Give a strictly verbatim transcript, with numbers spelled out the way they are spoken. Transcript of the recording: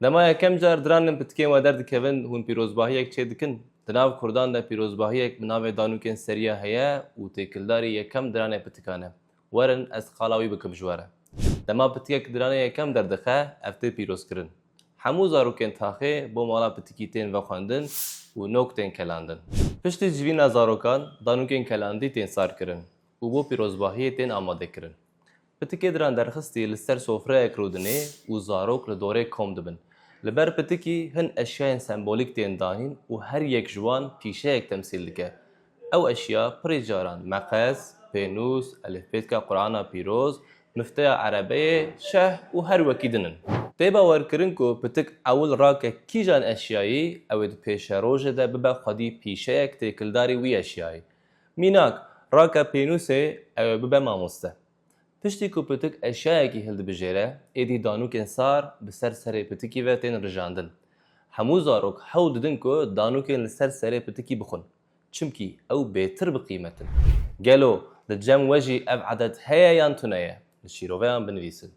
Dema yekem car diranên pitikên we derdikevin, hûn pîrozbahiyek çêdikin? Di nav Kurdan de pîrozbahiyek bi navê Danûkên Seriya heye û têkildarî yekem diranê pitikan e. Werin ez qala wî bikim ji we re. Dema pitikek diranê yekem derdixe, ev tê pîrozkirin. Hemû zarokên taxê bo mala pitikî tên vexwendin û nok tên kelandin. Piştî civîna zarokan, danûkên kelandî tên sarkirin û bo pîrozbahiyê tên amadekirin. Pitikê diran derxistî li ser sofreyek rûdinê û zarok li dorê kom dibin. Li ber pitikî hin eşyayên sembolîk tên danîn û her yek ji wan pîşeyek temsîl dike. Ew eşya pirê caran meqes, pênûs, elifbêtka Qur'ana pîroz, mifteya erebeyê, şeh û her wekî din in. Tê bawerkirin ku pitik ewil rake kîjan eşyayî ew ê di pêşerojê de bibe xwedî pîşeyek têkildarî wî eşyayî. Mînak, rake pênûsê ew ê bibe mamoste. Piştî ku pitik eşyayekî hildibijêre, êdî danûkên sar bi ser serê pitikî ve tên rijandin. Hemû zarok hewl didin ku danûkên li ser serê pitikî bixwin. Çimkî ew bêtir bi qîmet in. Gelo li cem we jî ev edet heye yan tune ye? Li şîroveyan binivîsin.